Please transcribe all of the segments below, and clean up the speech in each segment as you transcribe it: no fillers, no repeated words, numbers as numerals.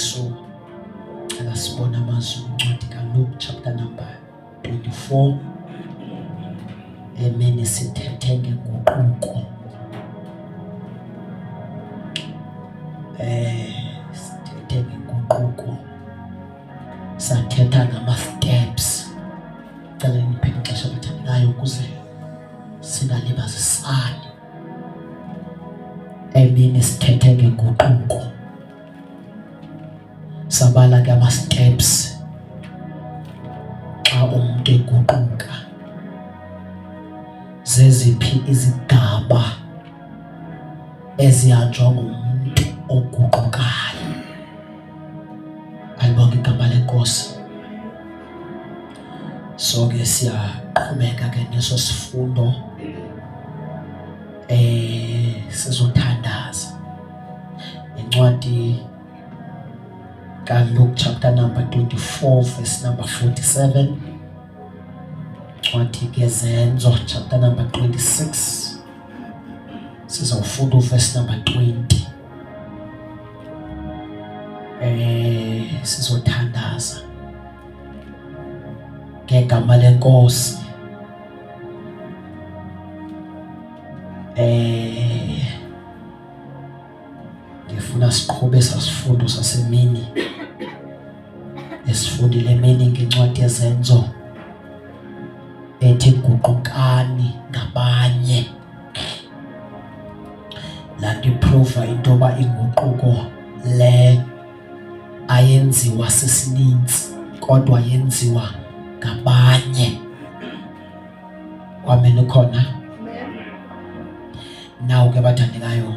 kaYesu. Cela sibone amazwi kwincwadi kaLuke chapter number 24. Emini sithethe ngenguquko. Sithethe ngenguquko. Sathetha ngama steps. Cela niphe ixesha bathandekayo ukuze singalibazisani. Emini sithethe ngenguquko. Sabala ke ama steps xa umuntu eguquka. Zeziphi izigaba ezihanjwa ngumuntu oguqukayo? Alibonke igama leNkosi. So ke siyaqhubeka ke neso sifundo sizothandaza. Incwadi kaLuke chapter number 24 verse number 47. Incwadi keZenzo chapter number 26 sizawufunda uverse number 20. Sizothandaza ngegama leNkosi. Ngifuna siqhube sasifundo sasemini esifundile emini ngencwadi yeZenzo ethi guqukani ngabanye. Laa nto iprova into yoba inguquko le ayenziwa sisininzi kodwa yenziwa ngabanye. Amen ukhona. Now ke bathandekayo,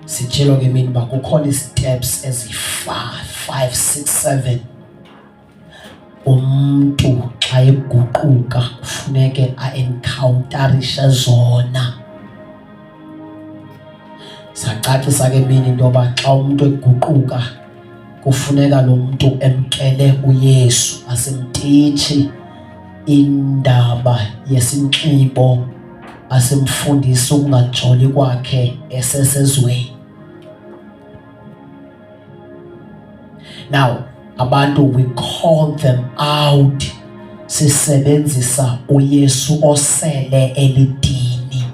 sitshilo ke mina uba kukhona i-steps ezi-5, 6, 7 umntu xa eguquka kufuneke a-encounterishe zona. Sacacisa ke mina into yoba xa umntu eguquka kufuneka lo mntu emkele uYesu, asimtitshi indaba yesinxibo, asimfundisi ukungajoli kwakhe esesezweni. Now abantu we call them out sisebenzisa uYesu osele elidini.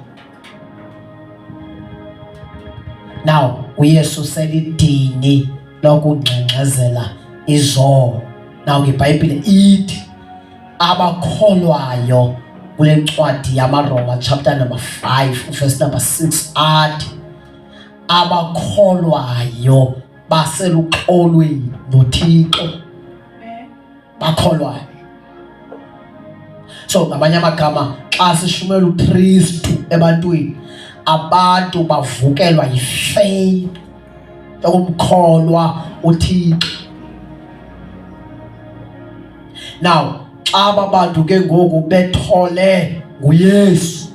Now uYesu selidini lokungxengxezela izono. Now iBhayibhile ithi abakholwayo kule ncwadi yamaRoma chapter number 5 verse number 6 athi abakholwayo baseluxolweni noThixo. Bakholwayo. So ngamanye amagama xa sishumela uKristu ebantwini, abantu bavukelwa yifaith yokumkholwa uThixo. Now xa aba bantu ke ngoku bethole nguYesu,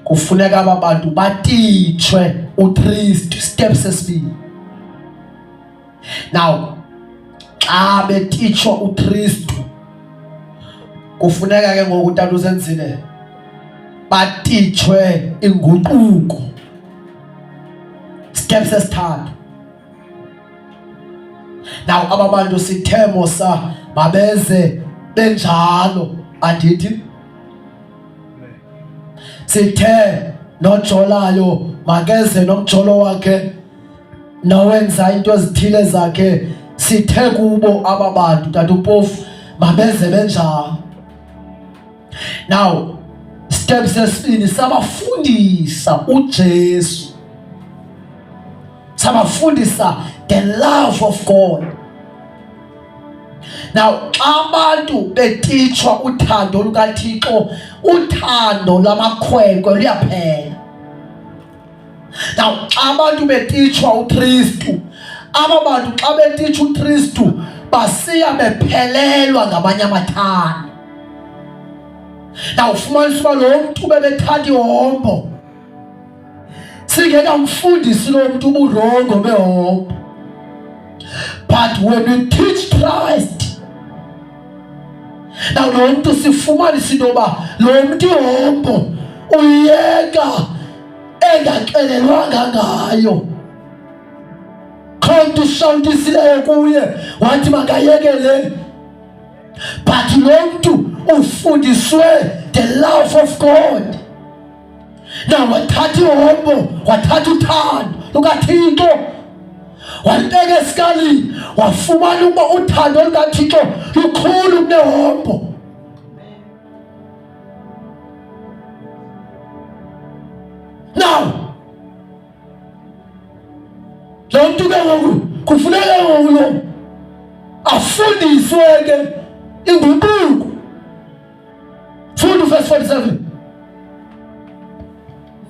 kufuneka aba bantu batitshwe uKristu, step sesibini. Now xa betitshwa uKristu kufuneka ke ngoku tata usenzile batitshwe inguquko, step sesithathu. Now aba bantu sithe mosa babeze benjalo, andithi sithe nojolayo makeze nomjolo wakhe nowenza into ezithile zakhe. Sithe kubo aba bantu tata uPofu mabeze benjalo. Now step sesibini sabafundisa uJesu, sabafundisa the love of God. Now xa abantu betitshwa uthando lukaThixo, uthando lwamakhwenkwe luyaphela. Now xa abantu betitshwa uKristu, aba bantu xa betitshwa uKristu basiya bephelelwa ngamanye amathanda. Now ufumanisa uba lo mntu bebethanda ihombo, singekamfundisi lo mntu uburongo behombo. But when we teach Christ, now lo mntu sifumanisa into yoba lo mntu ihombo uyeka engaxelelwanga ngayo. Akho mntu ushawutisileyo kuye wathi makayeke le, but lo mntu ufundiswe the love of God. Now wathatha ihombo, wathatha uthando lukaThixo, walibeka esikalini, wafumana ukuba uthando lukaThixo lukhulu kunehombo. Now lo mntu ke ngoku kufuneka ngoku lo afundiswe ke inguquko. Funda verse 47.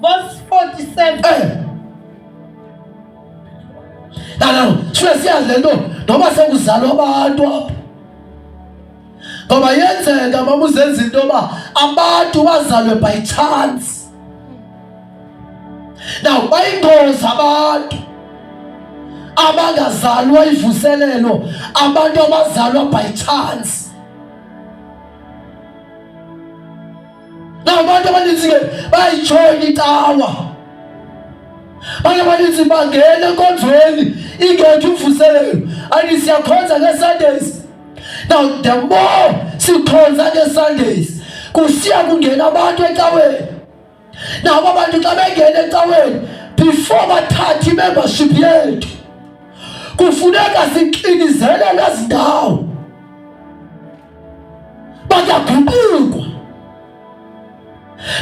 Verse 47. Now, suke siyazi le nto noba sekuzalwa abantu apha, ngoba yenzeka mama uzenza into yoba abantu bazalwe by chance. Now bayingozi abantu abangazalwa ivuselelo, abantu abazalwa by chance. Now abantu abaninzi ke bayayijoyina icawa, abantu abaninzi bangena enkonzweni ingekho imvuselelo. Athi siyakhonza nge-Sundays. Now the more sikhonza nge-Sundays, kusiya kungena abantu ecaweni. Nabo abantu xa bengena ecaweni, before bathathe i-membership yethu, kufuneka sixinizelele ezi ndawo bayaguqukwa.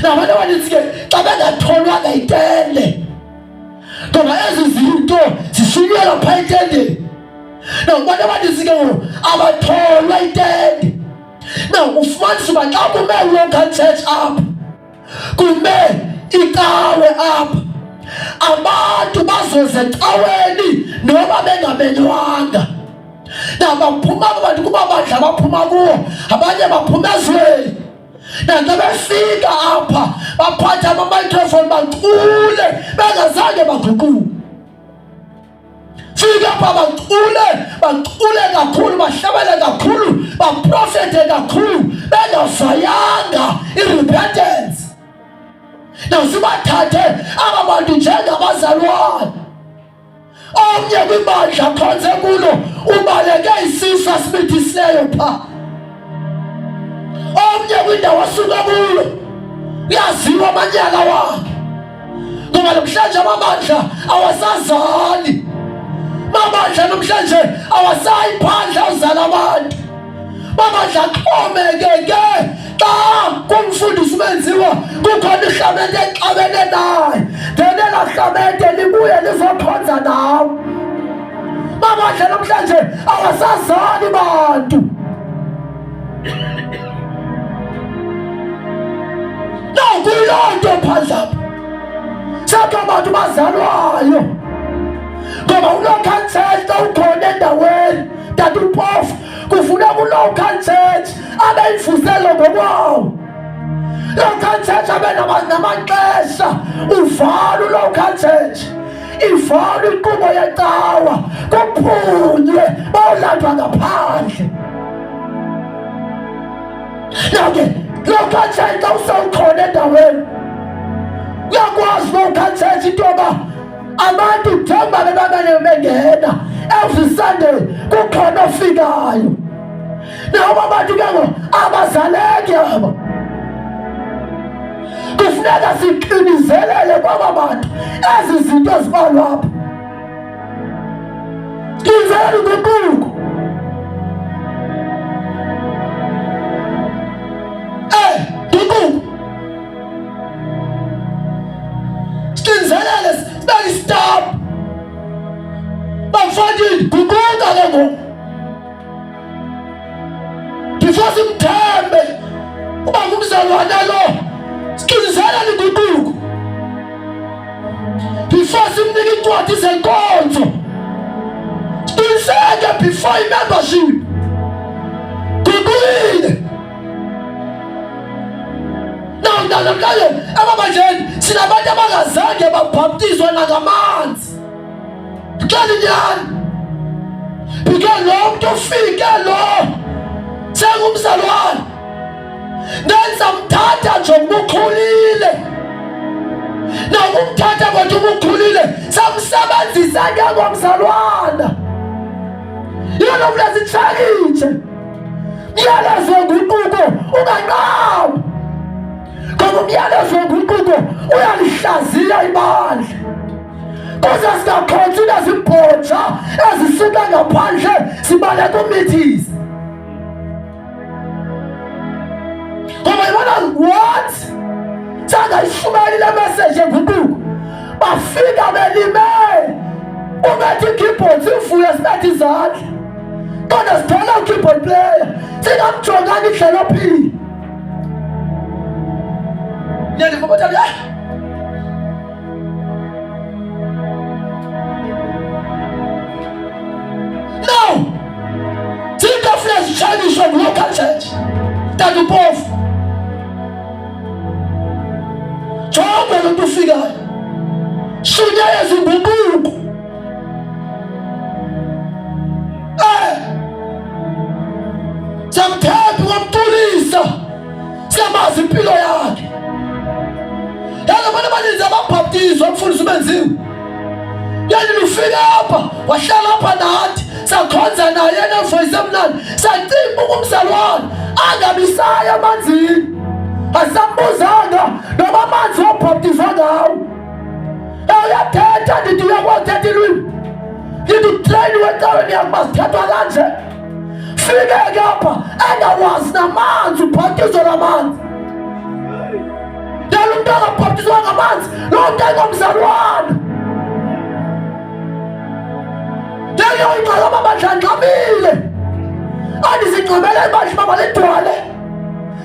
Nabantu abaninzi ke xa bengatholwanga itende, ngoba ezi zinto zishunyelwa phaa etendeni. Now abantu abaninzi ke ngoku abatholwa itende. Now ufumanisa uba xa kume local church apha, kume icawe apha, abantu bazoze ecaweni noba bengamenywanga. Nabaphuma abantu kumabandla abaphuma kuwo, abanye baphuma ezweni. Naxa befika apha baphatha ama-microphone bacule bengazange baguquke. Fika apha bacule, bacule kakhulu, bahlabele kakhulu, baprofethe kakhulu, bengavayanga i-repentance. Now sibathathe aba bantu njengabazalwane. Omnye kwibandla akhonze kulo ubaleke isisu asibithisileyo pha. Omnye kwindawo asuka kuyo uyaziwa amanyala wakhe, ngoba namhlanje amabandla awasazali. Mabandla namhlanje awasayi phandle awuzala abantu. Mabandla axhomekeke xa kumfundisi umenziwa kukhona ihlamente exabene naye, then elaa hlamente libuye lizokhonza nawe. Mabandla namhlanje awasazali bantu. Nakuyiloo nto phandle apha sekho abantu bazalwayo, ngoba ulocal church xa ukhona endaweni, tata upofu, kufuneka ulocal church abe yimvuselo ngokwawo. Local church abe namaxesha uvala ulocal church, ivala inkqubo yecawa, kuphunywe bawulandwa ngaphandle. Now ke local church xa usewukhona endaweni, uyakwazi local church into yoba abantu njengoba bebabane bengena every Sunday, kukhona ofikayo. Nabo abantu ke ngoku abazaleki aba, kufuneka siqinizelele kwaba bantu ezi zinto ezibalwa apha. Qinizelele inguquko. Guquko. Siqinizelele, sibeke istop. Bafandini, guquka ke ngoku. Before simthembe uba ngumzalwane lo, siqinizelele inguquko. Before simnike incwadi zenkonzo, siqiniseke before i-membership. Guqukile. Now namhlanje emabandleni sinabantu abangazange babhaptizwa nangamanzi. Xela inyani, because lo mntu ufike lo sengumzalwane, then samthatha njengoba ukhulile. Nakumthatha kwethu ubukhulile samsebenzisa ngengomzalwana. Yona mna sitshakitshe. Myalezo wenguquko unganqabi. Ngoba umyalezo wenguquko uyalihlaziya ibandla. Kuze singakhonzi nezibhoja ezisuka ngaphandle sibaleka umithisi. Ngoba ibona what? Sangayishumeli le message yenguquko. Bafika belime. Ubethe i-keyboard sivuye sibethe izandla. Kodwa sithola u-keyboard player. Singamjonganga indlela ophila. Niyaliva batali? Now, think of flesh Chinese from local church. Tata upofu. Jonga lo mntu ufikayo. Shunyayeza inguquko. Eh. Samthembi wamculisa. Siyamazi impilo yakhe. Yazi abantu abaninzi ababhaptizwa umfundisi ubenziwe. Yani lufika apha wahlala apha nathi sakhonza naye nevoice emnandi sacimba ukumzalwane angabisaya emanzini asambuzanga noba amanzi wabhaptizwa ngawo. Uyathetha ndithi uyakwazi uthetha ilwimi ndithi utreyini wecaweni yakuba zithethwa kanje. Fike ke apha engawazi namanzi ubhaptizo lwamanzi. Dala umntu angabhaptizwa ngamanzi loo nto ayingomzalwana. Leyo ingxaki amabandla angxamile. Andizingxamele ibandla uba malidwale.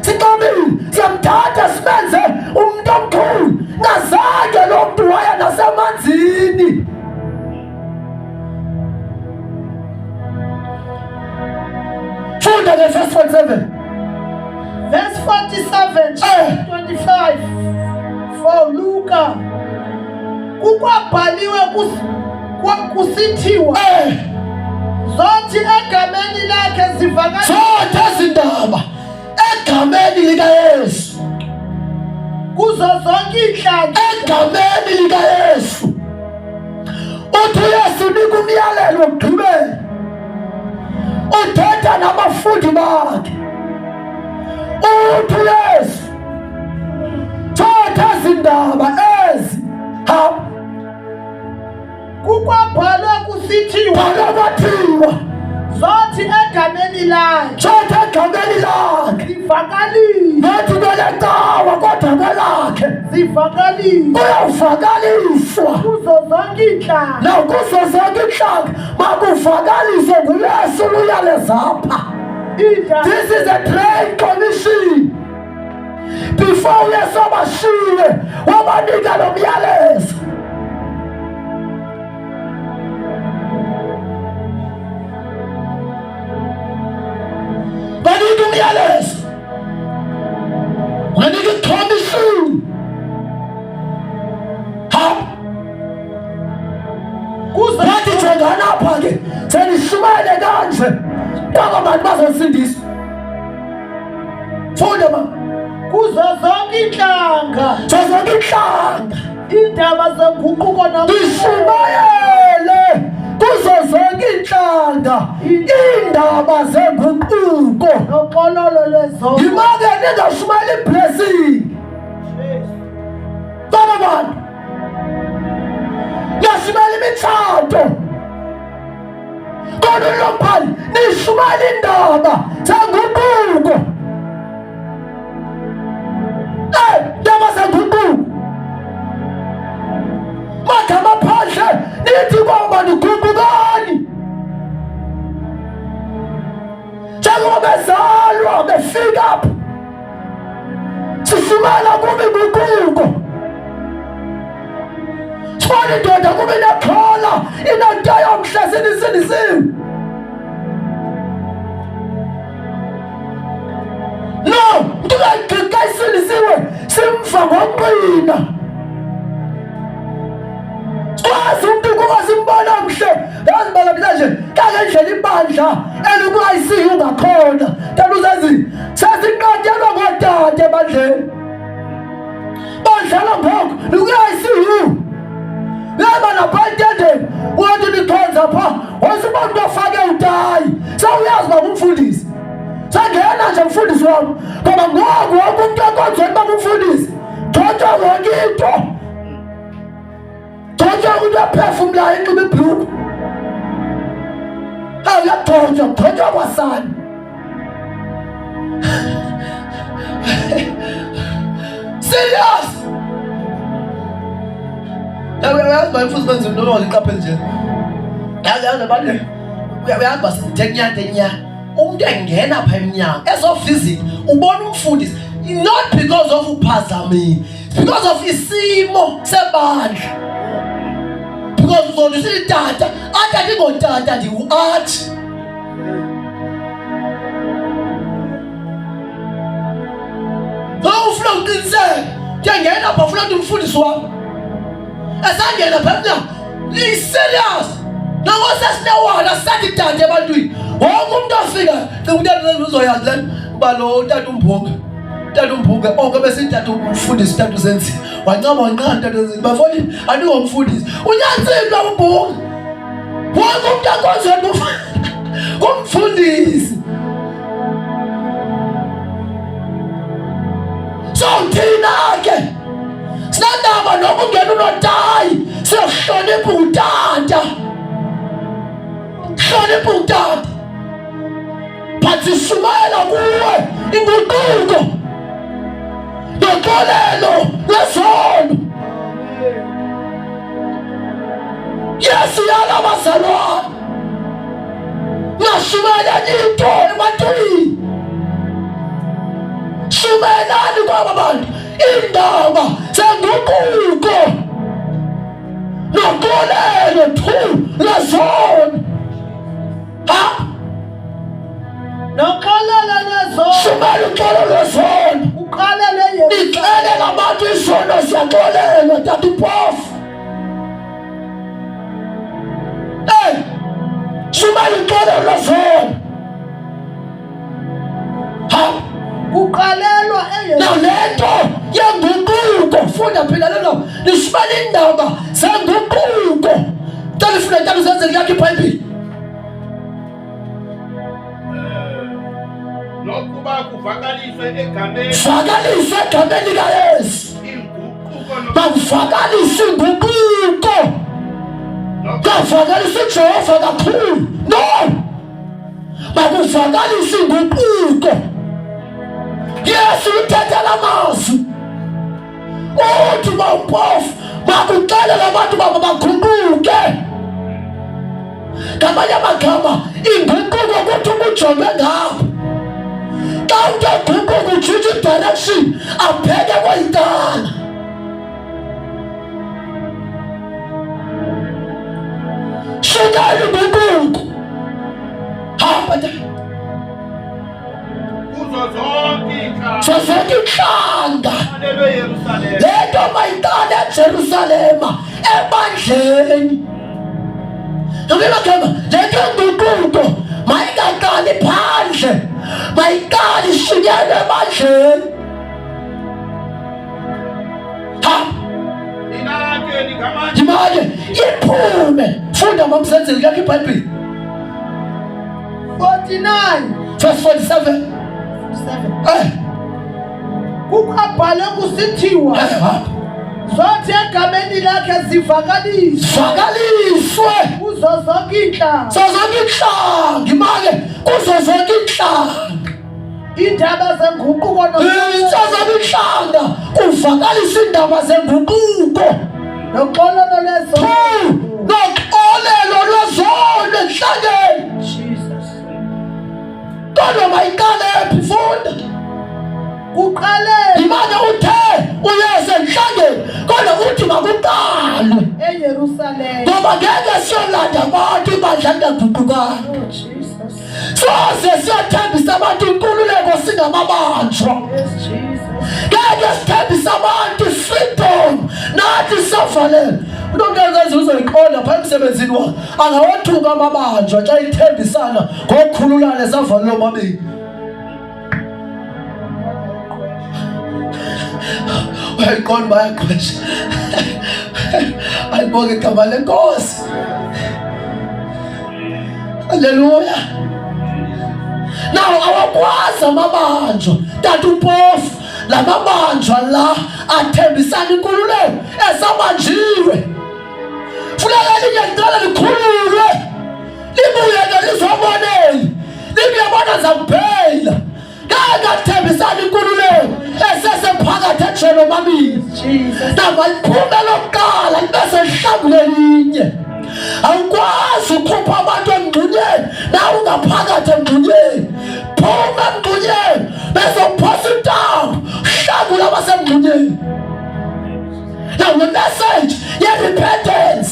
Sixamile siyamthatha simenze umntu omkhulu. Ngazange lo mntu waya nasemanzini. Funda ke verse 47. Verse 47 25 for Luka kukwabhaliwe kusithiwa zothi egameni lakhe zivakala zothi ezi ndaba egameni likaYesu kuzo zonke iintlanga egameni likaYesu uthi uYesu unika umyalelo wokugqibela uthetha nabafundi bakhe uthi uYesu thatha ezi ndaba ezi hamba Kukwabhalwe kusithiwa. Bhalwe kwathiwa. Zothi egameni lakhe. Zothi egameni lakhe. Zivakalise. Nothi kwelecawa kodwa kwelakhe. Zivakalise. Kuyawuvakaliswa. Kuzo zonke iintlanga. Nakuzo zonke iintlanga makuvakaliswe nguYesu luyalezapha. This is a great commission. Before uYesu abashiye wabanika lo myalezo. Banika umyalezo. Wanika i-commission. Ha? Wathi jongana apha ke sendishumayele kanje kwaba bantu bazosindiswa. Funda ma. Kuzo zonke iintlanga. Kuzo zonke iintlanga. Iindaba zenguquko Ndishumayele kuzo zonke iintlanga iindaba zenguquko noxololo lwezono. Yimake ningashumayeli iblessing. Baba bantu. Niyashumayela imitshato. Kodwa ulombhali nishumayela indaba zenguquko. Eh, ndaba zenguquko. Magama phandle nithi kwaba niguqukani. Njengoba bezalwa befika apha sishumayela kubi nguquko sibona indoda kube nekhola inento yomhle sinisindisiwe no mntu kayigqiqa isindisiwe simva ngomqina sikwazi umntu kuba simbona mhle yazi bala namhlanje kangendlela ibandla eliku-ICU ngakhona tata uzenzi sesinqatyelwa ngoodade ebandleni. Ibandla langoku likuyi-ICU. Uyaba napha entendeni uyothi nikhonza pha wase uba umntu afake utayi sewuyazi uba ngumfundisi. Sangena nje mfundisi wam ngoba ngoku wonke umntu enkonzweni uba ngumfundisi. Gcotywa yonke into. Gcotywa umntu ophefumlayo enxiba ibhlukhwe. Hayi uyagcotywa, gcotywa kwasani. Serious. Uyazi uba imfuzo benza into ongayiqapheli nje. Yazi yazi abantu uyazi uba sithe kunya nya. Umuntu engena pha emnyango ezovisit ubona umfundisi not because of uphazamile because of isimo sebandla. Because uzona usithi tata athi andingotata ndingu-athi. Ngoba ufuna uqiniseke ndiyangena pha ufuna ukuthi umfundisi wam esangena pha emnyango liyi-serious nangosesinewala sisathi tata ebantwini wonke umntu ofika cinga utata uzoyazi le nto uba lo utata umbhunga utata umbhunga oko besitata umfundisi utata uzenzile wancama wanqanda utata uzenzile bafoni andingomfundisi unyantsile umbhunga wonke umntu enkonzweni kumfundisi so thina ke sinandaba nokungena unotayi siyohlonipha utata hlonipha utata but sishumayela kuwe inguquko noxolelo lwezono Yesu yala bazalwane ngashumayela enye into ebantwini shumayelani kwaba bantu iindaba zenguquko noxolelo thu lwezono ha Noxolelo lwezono. Shumela uxolo lwezono. Uqalele yena. Nixelela abantu izono ziyaxolelwa tata uphofu. Hey! Shumela uxolo lwezono. Ha! Kuqalelwa eYerusalema. Now le nto yenguquko funda phila le nto nishumela iindaba zenguquko. Cela ifunda intaba zenzele yakho iBhayibhile. Nokuba kuvakaliswe egameni Vakaliswe egameni likaYesu. inguquko no- Bakuvakalisa inguquko. Bakuvakalisa uJehova kakhulu. No! Bakuvakalisa inguquko. Yesu uthetha la mazwi. Uthi bawumpofu bakuxelela abantu babo baguquke. Ngamanye amagama inguquko kuthi ubujonge ngapha. Xa umntu eguquka utshintsha i-direction abheke kweyintala. Shukela inguquko. Hamba nje. Kuzo zonke iintlanga. Kuzo zonke iintlanga. Alelwe Yerusalema. Le nto mayiqale eJerusalema ebandleni. Ngabela gama le nto enguquko mayingaqali phandle mayiqale ishunyelwe ebandleni. Ha! Nina ke ningamanye. Imake iphume. Funda mamsenzeli yakho iBhayibheli. 49 Verse 47. 7 Eh, Kukwabhalwe kusithiwa eh, hapha. zothi egameni lakhe zivakaliswe Vakaliswe. kuzo zonke iintlanga Kuzo zonke iintlanga imake kuzo zonke iintlanga. iindaba zenguquko Kuzo zonke iintlanga kuvakalisa iindaba zenguquko. noxolelo lwezono. Noxolelo lwezono entlangeni. Jesus. Kodwa mayiqale phi funda. Kuqale Imane uthe uyeza entlangeni kodwa uthi makuqalwe. eYerusalem. Ngoba ngeke siyolanda abantu ibandla lingaguqukanga. Oh Jesus. Soze siyothembisa abantu inkululeko singamabanjwa. Yes Jesus. Ngeke sithembise abantu freedom nathi siyovalelwa. Unomntu uzoyiqonda phaa emsebenzini wakhe angawathuka amabanjwa xa ithembisana ngokukhululana esavalelwa omabini. Uyayiqonda uba ayaqhwesha. Alibonge igama lenkosi. Haleluya. Now awakwazi amabanjwa tata uMpofu la mabanjwa la athembisana inkululeko esabanjiwe funeka elinye licala likhululwe libuye ke lizoboneli libuyabona zakubheyila ngeke athembisana inkululeko esesephakathi ejele omabili namaliphume lokuqala libe sehlangule elinye awukwazi ukhupha abantu emngxunyeni nawe ungaphakathi emngxunyeni phuma emngxunyeni bezophosa intambo hlangula abasemngxunyeni. Now the message ye-repentance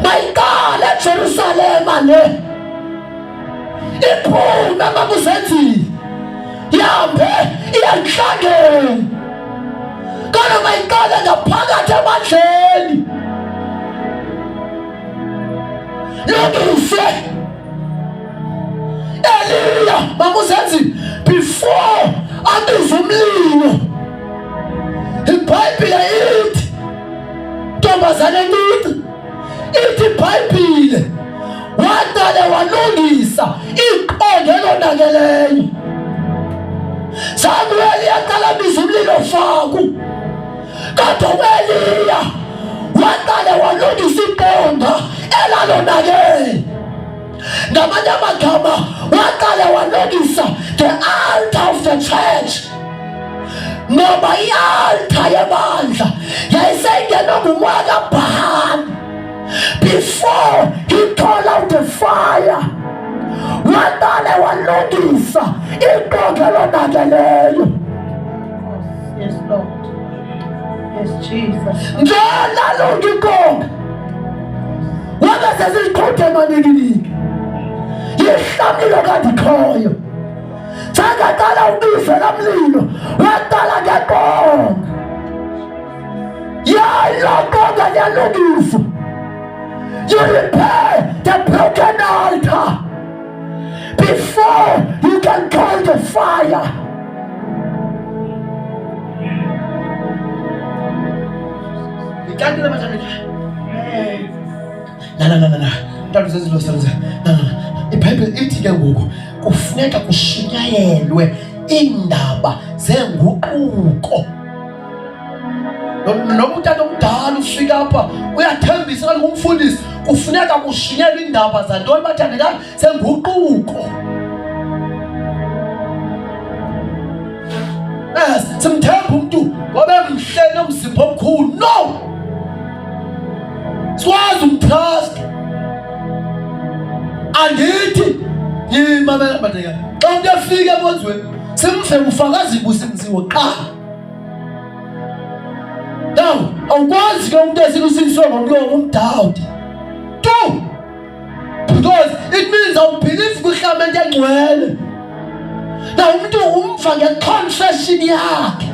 mayiqale eJerusalema le iphume makuzenzile ihambe iyanhlangeni kodwa mayiqale ngaphakathi ebandleni lungise Eliya makuzenzile before abize umlilo iBhayibhile ithi ntombazane encinci ithi iBhayibhile waqale walungisa iqonga elonakeleyo zange uEliya aqala abize umlilo faku kodwa uEliya waqale walungisa iqonga elalonakele ngamanye amagama waqale walungisa the altar of the church ngoba i-altar yebandla yayiseyingenwe ngumoya kaBhahali before he called out the fire waqale walungisa iqonga elonakeleyo. Yes, Lord. Yes, Jesus. Njena lunga iqonga wabe sesiqhuthe manikiniki yihlamlilo kandikhoyo sangaqala ubizo lamlilo waqala ngeqonga yalo qonga liyalungiswa. You repair the broken altar before you can call the fire. Icacile manje. Na na na na na. Mntwana uzenzile usebenza. Na na. IBhayibheli ithi ke ngoku kufuneka kushunyayelwe iindaba zenguquko. Noma utata omdala ufika apha uyathembisa kaloku umfundisi kufuneka kushunyelwe iindaba zantoni bathandekayo senguquko. Yes, simthemba umuntu ngoba emhle nomzimba omkhulu. No! Sikwazi umtrust. Andithi yimamela badeka. Xa umuntu efika enkonzweni simve ufakazi busimziwe qha. Now, awukwazi ke umuntu esilusindiswe ngomlomo umdawude. Tu! Because it means awubhilivi kwihlamente engcwele. Na umuntu umva ngeconfession yakhe.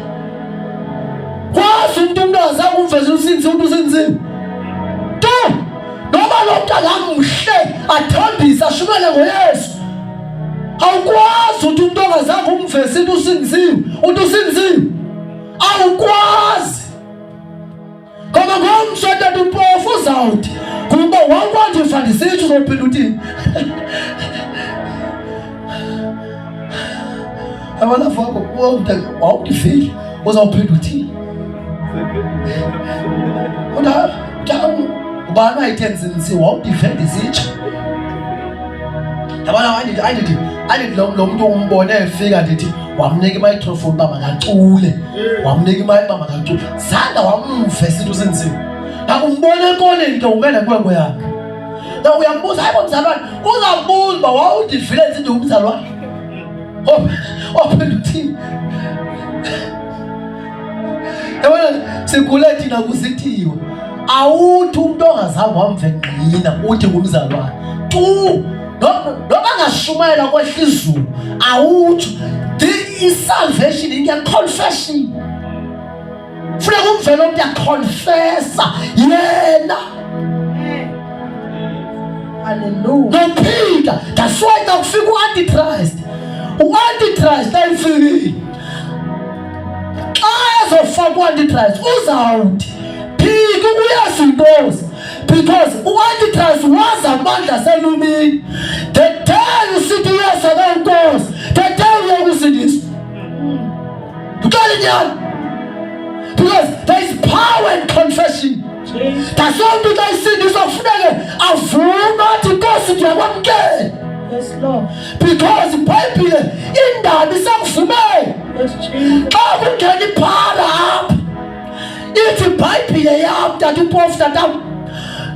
Kwazi umuntu umuntu azange umveze usinzi umuntu usinziwe. Tu! Noma lo mntu angamhle athambise ashumele ngoYesu. Awukwazi ukuthi umuntu ongazange umveze into usinziwe, umuntu usinziwe. Awukwazi. Ngoba ngomso tata uMpofu uzawuthi kuba wawukwandiva ndisitsho uzophinda uthini? Yabona fako wawundivile uzawuphinda uthini? Ubani wayithe nzinzi wawundive ndisitsho? Yabona andithi andithi andithi lo mntu umbone efika ndithi wamnika imicrophone uba makacule wamnika imali uba makacule zange wamve sinto senziwe akumbona enkoneni ke ume nenkwenkwe yakhe na uyambuza hayi bo mzalwane uzawubuza uba wawundivile nzinto umzalwane ophinda uthini yabona sigule thina kusithiwe awuthi umuntu ongazange wamve ngqina uthi ngumzalwane tu noba ngashumayela kwehla izulu awutsho i-salvation into ya-confession funeka umvele umntu yaconfessa yena. Hallelujah. Nophika that's why xa kufika u-antichrist u-antichrist ayifikile. Xa ezofakwa u-antichrist uzawuthi phika uYesu inkosi, because u-antichrist waza amandla selumini. The day usithi uYesu akayinkosi, the day uyokusindiswa. Uxela inyani, because there is power in confession. That's why umntu xa isindiswa kufuneke avume athi Nkosi ndiyakwamkela. Yes, Lord. Because iBhayibhile indaba isakuvumela. Yes, Jesus. Xa kungena iphara apha, ithi iBhayibhile yam tata upofu tatam,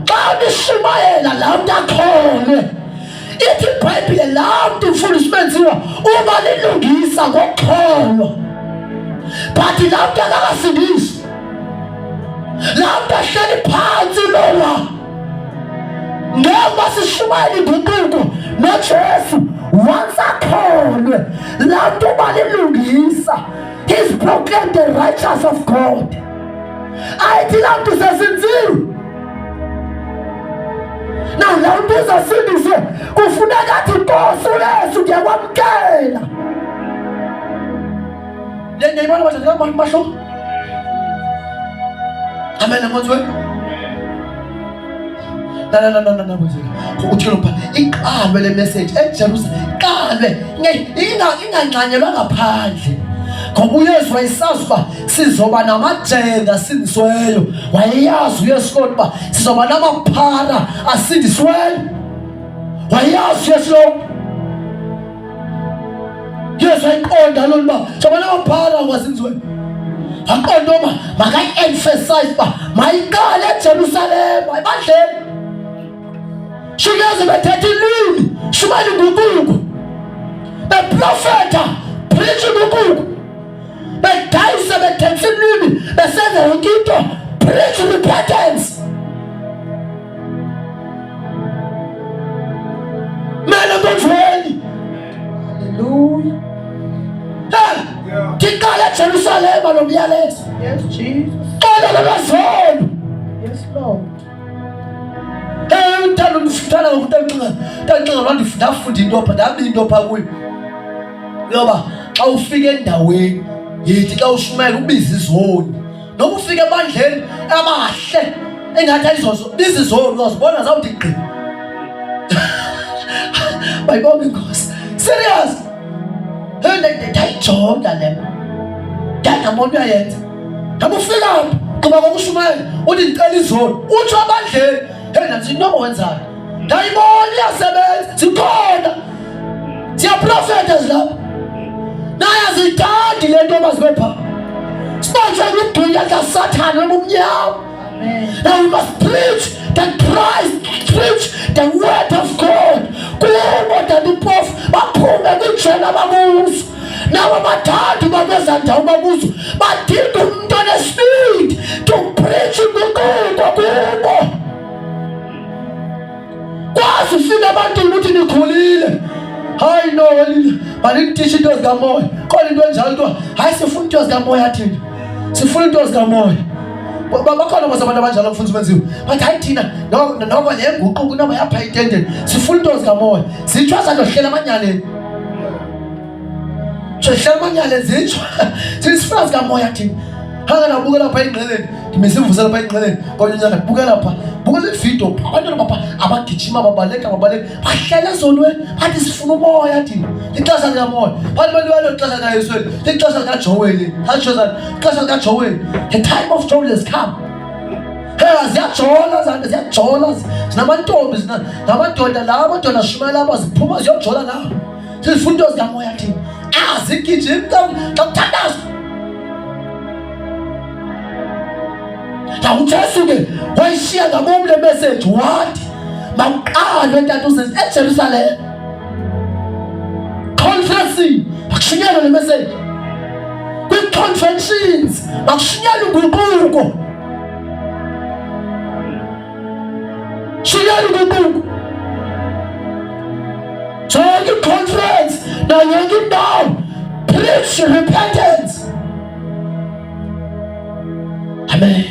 xa nishumayela laa mntu akholwe, ithi iBhayibhile laa mntu mfundisi umenziwa uba lilungisa ngokukholwa, but laa mntu akakasindiswa, laa mntu ahleli phantsi lowa. Njengoba sishumayela inguquko noJesu, once akholwe laa mntu uba lilungisa, he's proclaimed the righteous of God. Ayithi laa mntu sesinziwe. Now laa mntu uzasindiswe kufuneka athi Nkosi uYesu ndiyakwamkela. Le ndiyayibona madoda mahlo. Amen enkonzweni. Na na na na na uthilo pha iqalwe le message eJerusalem, iqalwe ingangxanyelwa ngaphandle. Ngoba uYesu wayesazi uba sizoba namajenga asindisiweyo. Wayeyazi uYesu kodwa uba sizoba namaphara asindisiweyo. Wayeyazi uYesu lo. Yesu ayiqonda loo nto uba sizoba namaphara asindisiweyo. Waqonda uba makayi-emphasize uba mayiqale eJerusalema ebandleni. Shukeze bethetha ilwimi, shumayela inguquko, beprofetha, preach inguquko, bedayisa, bethengisa ilwimi, besenza yonke into, preach repentance. Mele nkonzweni. Hallelujah. Ndiqala eJerusalema lo myalezo. Yes, Jesus. Xolo lolwazolo. Yes, Lord. Uthanda undifundana ngoku ndancinga ndancinga loo ndafunda into pha ndaba into pha kuyo yoba xa ufika endaweni yithi xa ushumayela ubize izoni noba ufika ebandleni abahle engathi ayizozo biza izoni uzazibona zawuthi gqi. Bayibonga inkosi. Serious. Hey, ndayijonga le nto, ndandabona uyayenza. Ngabe ufika phi gqiba kokushumayela uthi ndicela izoni utsho abandleni. Hey, nantsi into owenzayo, ndayibona iyasebenza, zikhona, siyaprofetha zilapha. Naye aziyithandi le nto yoba zibe phaa, sibanjwe ngumgwinya kaSathane lobumnyama. Now we must preach the Christ, preach the word of God. Kubo tata impofu baphume kwijele abakuzo. Nabo bathandi bakweza ndawo bakuzo. Badinga umntu onesibindi to preach inguquko kubo. Kwazi ufika ebantwini ukuthi nikhulile. Hayi no, balintisha into zikamoya. Khona into enjalo kuthiwa hayi sifuna into zikamoya thina. Sifuna into zikamoya. Bakhona mos abantu abanjalo mfundisi benziwe. Bathi hayi thina noko le nguquko noba yapha itendeni. Sifuna into zikamoya. Zitsho zandohlela amanyaleni. Hlela amanyaleni zitsho. Sifuna zikamoya thina. Hanga nabukela pha engqeleni. Ndimise imvusela pha engqeleni. Kodwa unyaka bukela pha. Bukela ividiyo abantwana bapha abagijima babaleka babaleka bahlele ezonweni bathi sifuna umoya thina. Ixesha likamoya. Bathi bantu balo ixesha likaYesu. Ixesha likaJoweli. Ixesha likaJoweli. The time of Joel has come. Hey, ziyajola zanto, ziyajola. Zinamantombi, namadoda la, amadoda ashumayela apha ziphuma ziyojola la. Sifuna into zikamoya thina. Azigijimi xa kuthandazwa. Na uJesu ke wayishiya ngabom le message wathi makuqalwe tata uze eJerusalem. Conference makushunyelwe le message. Kwi-conventions makushunyelwe inguquko. Shunyelwe inguquko. Zonke i-conference nayo yonke indawo preach repentance. Amen.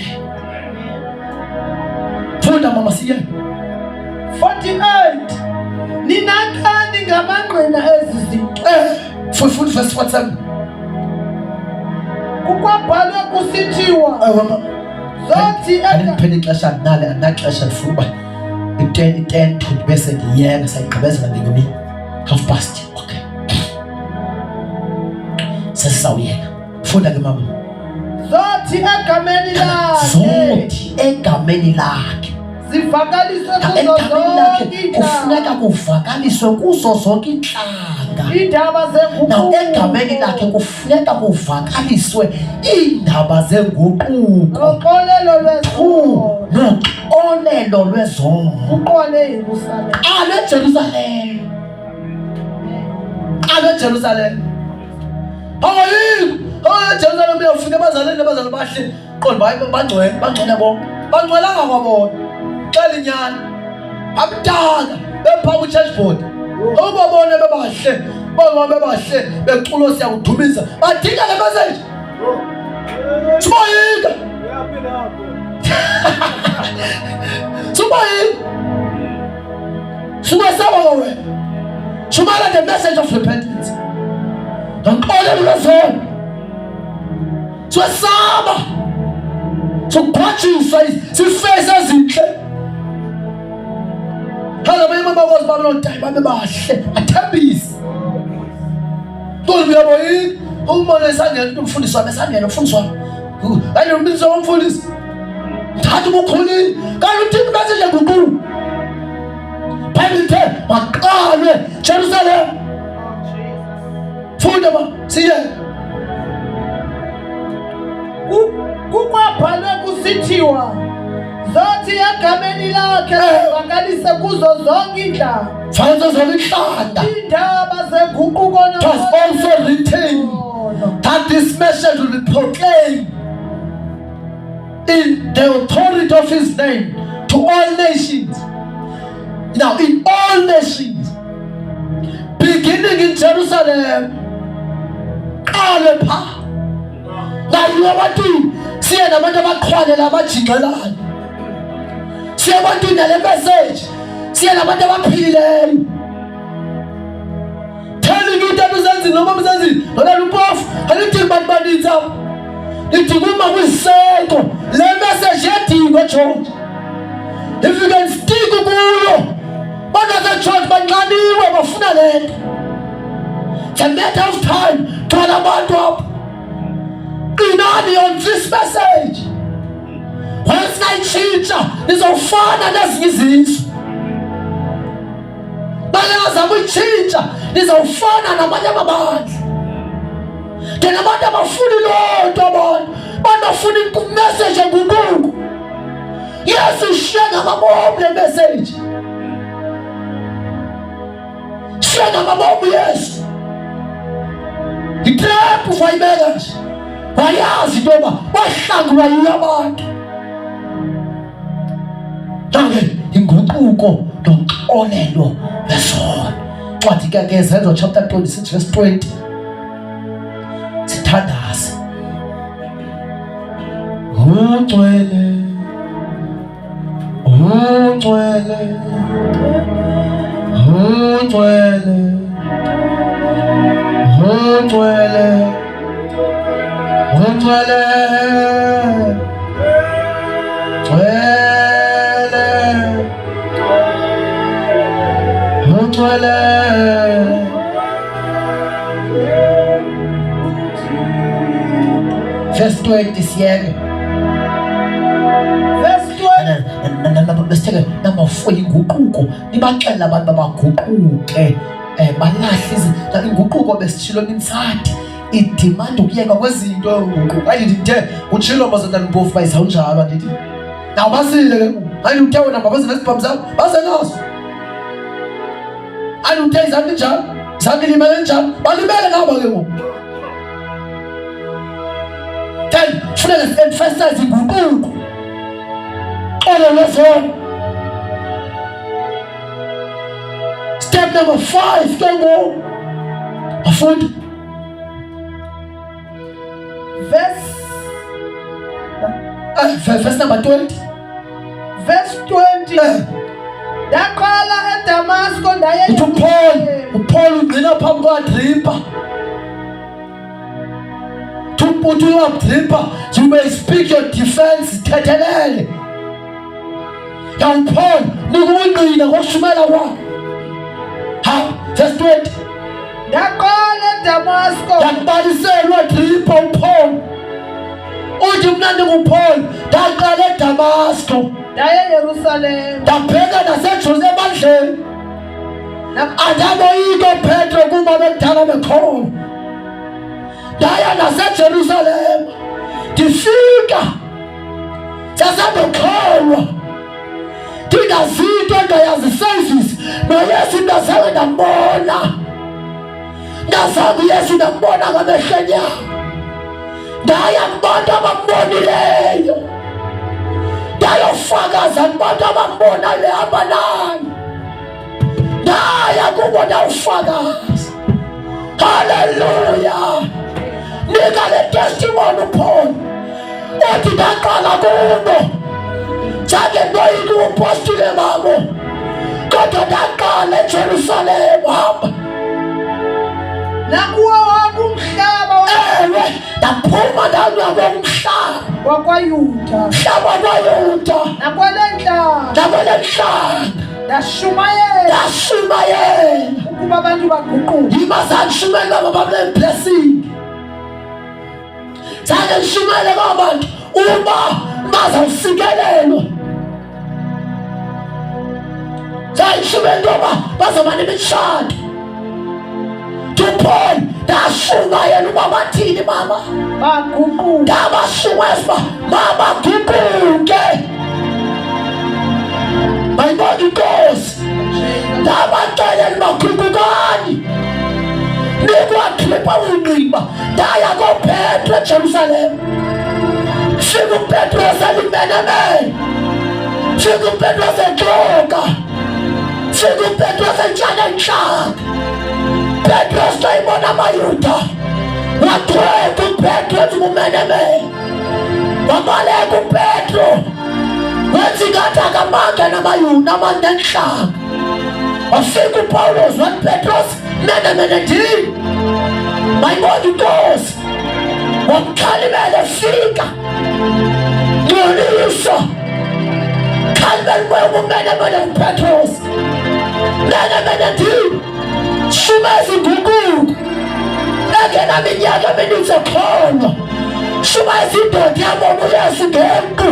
Funda mama siye. 48 Nina ke ningamangqina ezi zinto. Funda verse 47. Kukwabhalwe kusithiwa Ewe, mama. zothi Andiphele ixesha andinale andinaxesha ndifuna uba i-ten to ndibe sendiyeka sayigqibezela ngenye imini. Half past. Okay. Sesizawuyeka. Funda ke mama. Zothi egameni lakhe Zothi egameni lakhe. Zivakaliswe kuzo Egameni lakhe zonke kufuneka iintlanga kuvakaliswe kuzo zonke iintlanga. Iindaba zenguquko. Now egameni lakhe kufuneka kuvakaliswe iindaba zenguquko. Noxolelo lwezono. Noxolelo lwezono. Kuqale eYerusalem. Qala eJerusalem. Qala eJerusalem. Awayikho. Ejerusalem uyafika ebazaleni abazali bahle. Qonda bayi bangcwele, bangcwele bonke. Bangcwelanga kwabona. Xela inyani. Abudala bepha ku church board. Ubabone bebahle, bona bebahle beculo siyakudumisa. Badinga le message. Siboyika. Siboyika. Sukwesaba wena. Shumayela the message of repentance. Noxolelo lwezono. Siwesaba. Sokuphathiswa sifese ezinhle. Hala abanye abakwazi babe nodayi babe bahle. Athembise. Ntombi yabo yini? Umbone esangena umfundisi wami esangena umfundisi wami. Kanye umfundisi womfundisi. Thatha ubukhulile. Kanti uthini message enguquko? Bible ithe maqalwe Jerusalem. Funda ma siye. Kukwabhalwe kusithiwa zothi egameni lakhe zivakalise kuzo zonke iintlanga. Fanele zonke iintlanga. Iindaba zenguquko It was also written that this message will be proclaimed in the authority of his name to all nations. Now, in all nations, beginning in Jerusalem, qale pha. Nayiwe ebantwini, siye nabantu abaqhwalela abajingxelayo. Siye ebantwini nale message, siye nabantu abaphilileyo. Telling you that uzenzile noma uzenzile, lona lumpofu, alidingi bantu baninzi apha. Lidinga uma kwiseko, le message yedingwa George. If you can stick kuyo, bantu baseGeorge banxaniwe bafuna le nto. It's a matter of time, thola abantu apha. Qinani on this message. Once nayitshintsha, nizofana nezinye izizwe. Balazama uyitshintsha, nizawufana namanye amabandla. Ke nabantu abafuni loo nto abantu. Bantu bafuna imessage enguquko. Yesu ushiye ngamabomu le message. Shiye ngamabomu Yesu. Itrap wayibeka nje. Wayazi into yoba bahlangulwa yiyo abantu. Nange inguquko noxolelo lwesono. Ncwadi ke ke Zenzo chapter 26 verse 20. Sithandaze. Ungcwele. Ungcwele. Ungcwele. Ungcwele. Ungcwele. Ngcwele. Ungcwele. Verse 20 siyeke. Verse 20. Besitheke number 4 inguquko. Nibaxelela abantu babaguquke. Balahle izinto. Inguquko besitshilo nimsathi. Idimanda ukuyeka kwezinto inguquko. Ayi ndithe utshilo mazana mpofu bayizawunjalo andithi. Naw basile ke. Ayi uthe wena mabaze nesibhamu sakho. Baze naso. Ayi uthe izandla njalo. Izandla limele njalo. Balimele nabo ke ngoku. Then funeka si-emphasize inguquko. Xolo lwezono. Step number 5 ke ngoku. Bafundi. Verse Verse number 20. Verse 20. Ndaqala eDamasko ndaye Uthi uPaul, uPaul ugcina phambi kwaAgrippa. Uthi uAgrippa, you may speak your defense, thethelele. Yawuphol, nika ubungqina ngokushumela kwakhe. Ha, verse 20. Ndaqala eDamasko. Ndakubalisela uAgrippa uPaul. Uthi mna ndinguPaul, ndaqala eDamasko. Ndaye eYerusalem. Ndabheka naseJose ebandleni. Andaboyika uPetro kuba bekudala bekhona. Ndaya naseJerusalem. Ndifika sasandokholwa ndingazinto engayazi service noYesu ndazange ndambona ndazange uYesu ndambona ngamehlo enyama ndaya kubantu abambonileyo ndayofakaza kubantu abambonayo ehamba naye ndaya kubo ndawufakaza haleluya nika le testimony uPaul uthi ndaqala kubo zange ndoyike ubupostile babo kodwa ndaqala eJerusalem hamba Nakuwo wonke umhlaba ewe ndaphuma ndalwa komhlaba wakwaYuda mhlaba wakwaYuda nakwelentlanga nakwelentlanga ndashumayela ndashumayela ukuba abantu baguquke yima zangishumayela baba blessing zange ndishumayele kwaba bantu uba bazawusikelelwa zangishumayela into yoba bazoba nemitshato tupaul ndashumayela uba bathini mama baguquke ndabashumayela uba mabaguquke mayibonge inkosi ndabaxelela uba guqukani nikwakhipha unxiba ndaya koPetro eJerusalem fika uPetros elimenemene fika uPetros exoka fika uPetros etshana intlanga Petros xa ibona amayuda wagcweka uPetro enza ubumenemene wabaleka uPetro wenza ingathi akamange namayuda amanentlanga wafika uPawulos wathi Petros menemene ndini mayibona inkosi wamkhalimela efika ngcoliso khalimela umoya ubumenemene kuPetros menemene ndini shumeza inguquko engenaminyaka emininzi ekholwa shumeza indoda yabona uYesu ngenqu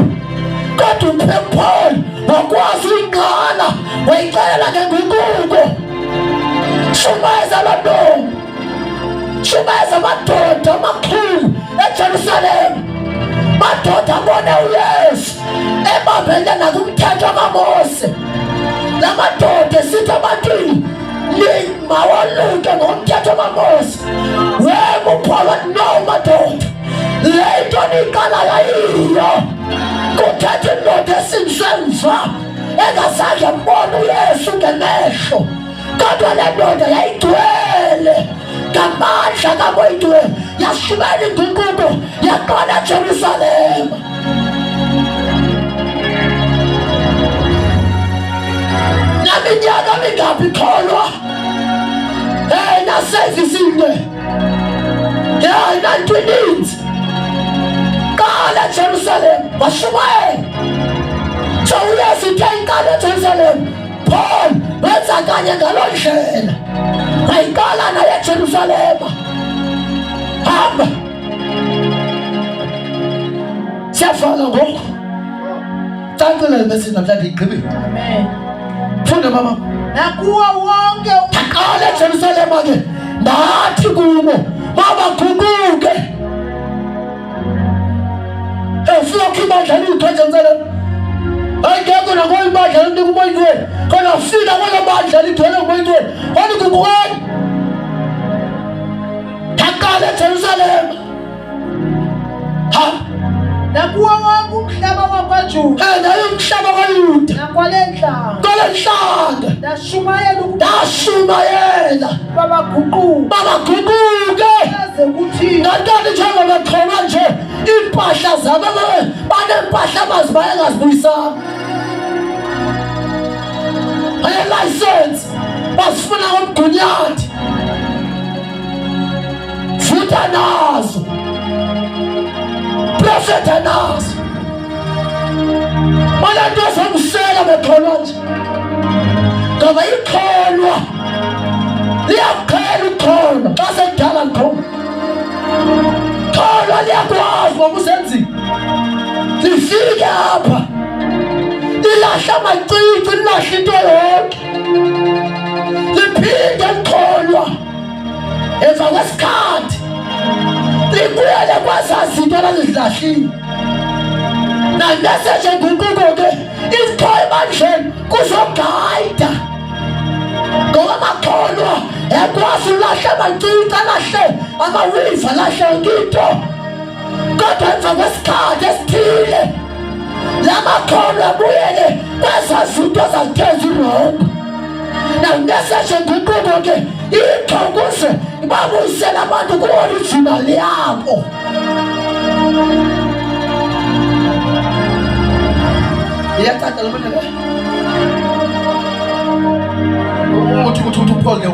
kodwa uPaul wakwazi uyingqala wayixelela ngenguquko shumeza loo ntombi shumeza amadoda amakhulu eJerusalem madoda abone uYesu ebambelele nakumthetho kaMose la madoda esithi abantwini mawoluke ngomthetho kaMose wema uPaul wathi no madoda le nto niyiqalayo ayiyo kuthetha indoda esindiswe mva engazange mbona uYesu ngemehlo kodwa le ndoda yayigcwele ngamandla kamoyingcwele yashumela inguquko yaqala eJerusalema naminyaka mingaphi kholwa hey nasevisi nje hey nanto ininzi qala eJerusalem washumayela so uYesu uthe iqala eJerusalem Paul wenza kanye ngaloo ndlela wayiqala naye eJerusalema hamba siyavala ngoku cacile le message namhlanje igqibile Amen. funda mama Nakuwo wonke ndaqala eJerusalema ke ndathi kubo mabaguquke ufika kho ibandla litho eJerusalema ayingekho nakuyo ibandla linika umoya oyingcwele kodwa ufika kwelo bandla ligcwele umoya oyingcwele wathi guqukani ndaqala eJerusalema ha nakuwo wonke umhlaba wakwaJuda Eh, naye umhlaba kwaYuda nakwale ntlanga kwale nhlanga ndashumayela ukuba ndashumayela baguquke babaguquke baze kuThixo ngantoni njengoba bekhona nje iimpahla zabo baneempahla abazibaye ngazibuyisanga baneelayisensi bazifuna ngomgunyathi futha nazo Uprofetha nazo. Banento zokusela bekholwa nje. Ngoba ikholwa liyakuqhela ukukholwa xa sekudala likholwa. Kholwa liyakwazi ngoba usenzile. Lifike apha lilahla amacici lilahle into yonke liphinde likholwa emva kwesikhathi libuyele kwezaa zinto abazilahlile nalesi njenguquko ke ikho ebandleni kuzogayida ngoba amakholwa ekwazi ulahle amacici alahle amawiva alahle yonke into kodwa emva kwesikhathi esithile la makholwa abuyele kwezaa zinto zazithe zirongo nakuneseje nguquko ke ikho ukuze babuyisele abantu ku-original yabo iyacaca le nto uthi uthi uthi uPaul ke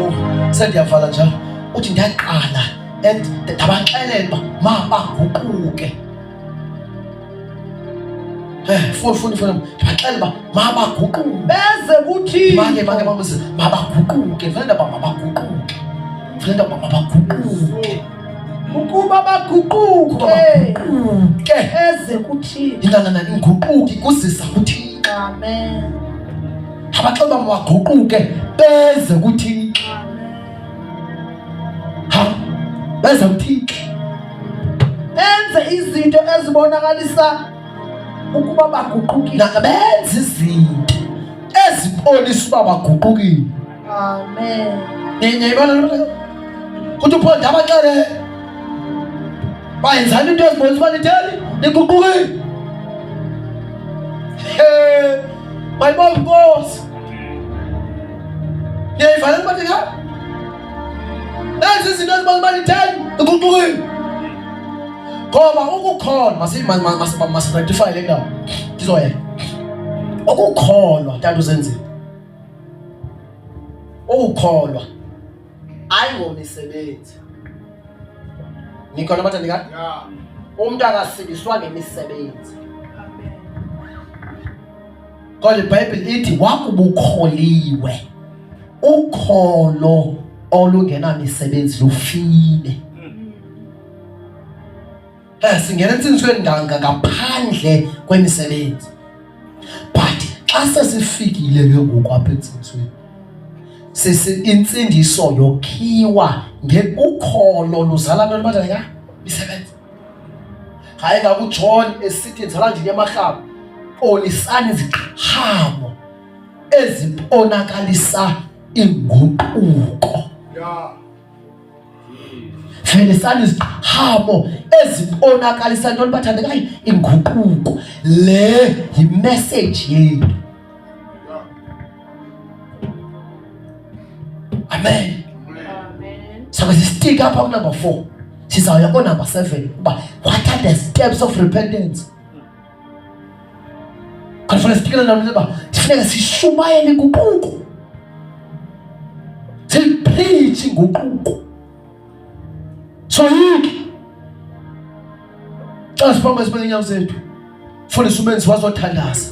sendiyavala njalo uthi ndiyaqala and ndabaxelela uba mabaguquke Eh, funa funa funa ndibaxelela uba mabaguquke beze kuthixo make make mabuse mabaguquke funeka uba mabaguquke funeka uba mabaguquke ukuba baguquke baguquke eze kuthixo inanana inguquki kuzisa kuthixo amen abaxela uba mabaguquke beze kuthixo ha beze kuthixo benze izinto ezibonakalisa ukuba baguqukile Na benze izinto ezibonisa uba baguqukile amen niyayibona loo nto kuthi uPaul ndabaxele bayenzani into ezibonisa uba nitheni niguqukile he bayibonga inkosi niyayivalela uba ndinga benze izinto ezibonisa uba nitheni niguqukile ngoba ukukholwa masirectify le ndawo ndizoyeka ukukholwa tata uzenzile ukukholwa ayingomisebenzi nikhona bathandeka umntu akasindiswa ngemisebenzi kodwa ibhayibhile ithi wakubukholiwe ukholo olungenamisebenzi lufile Eh singena entsindisweni ngaphandle kwemisebenzi. But xa sesifikile ke ngoku apha entsindisweni sisi intsindiso yokhiwa ngeukholo luzala ntoni batata ka misebenzi. Hayi ngakuJohn esithi nzala ndini yamahlaba polisani iziqhamo ezibonakalisa inguquko. Yeah. Velisani iziqhamo ezibonakalisa ntoni bathandekayo inguquko le yimeseji yethu amen sabe sistika apha kunumber 4 sizawuya koonumber 7 uba what are the steps of repentance kanti fanele sifikele ndawo uba sifuneka sishumayele inguquko siyipreach inguquko soyike xa siphambe sibone inyawo zethu fundisa umenzi wazothandaza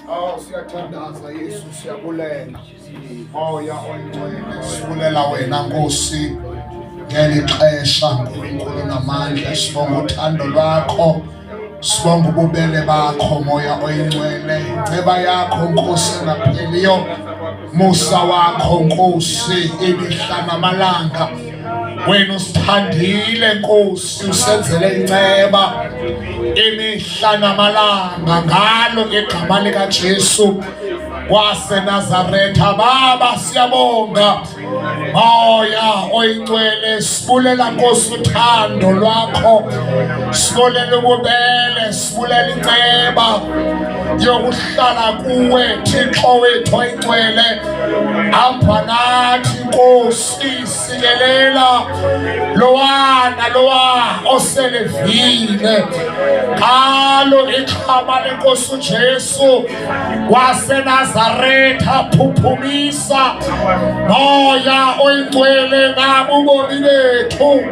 Oh siyathandaza Yesu siyabulela. Moya oyingcwele sibulela wena Nkosi ngeli xesha Nkulunkulu namandla sibonga uthando lwakho sibonga ububele bakho Moya oyingcwele inceba yakho Nkosi engapheliyo musa wakho Nkosi imihla namalanga wena usithandile Nkosi usenzele inceba imihla namalanga ngalo igama likaJesu waseNazaretha baba siyabonga Moya oyingcwele sibulela Nkosi uthando lwakho sibulela ububele sibulela inceba yokuhlala kuwe Thixo wethu oyingcwele apha nathi Nkosi sikelela lowana lowa oselevile ngalo igama lenkosi uJesu waseNazaretha. waseNazaretha, phuphumisa Moya oyiNgcwele nabo ubomi bethu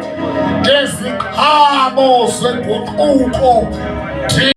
ngeziqhamo zenguquko.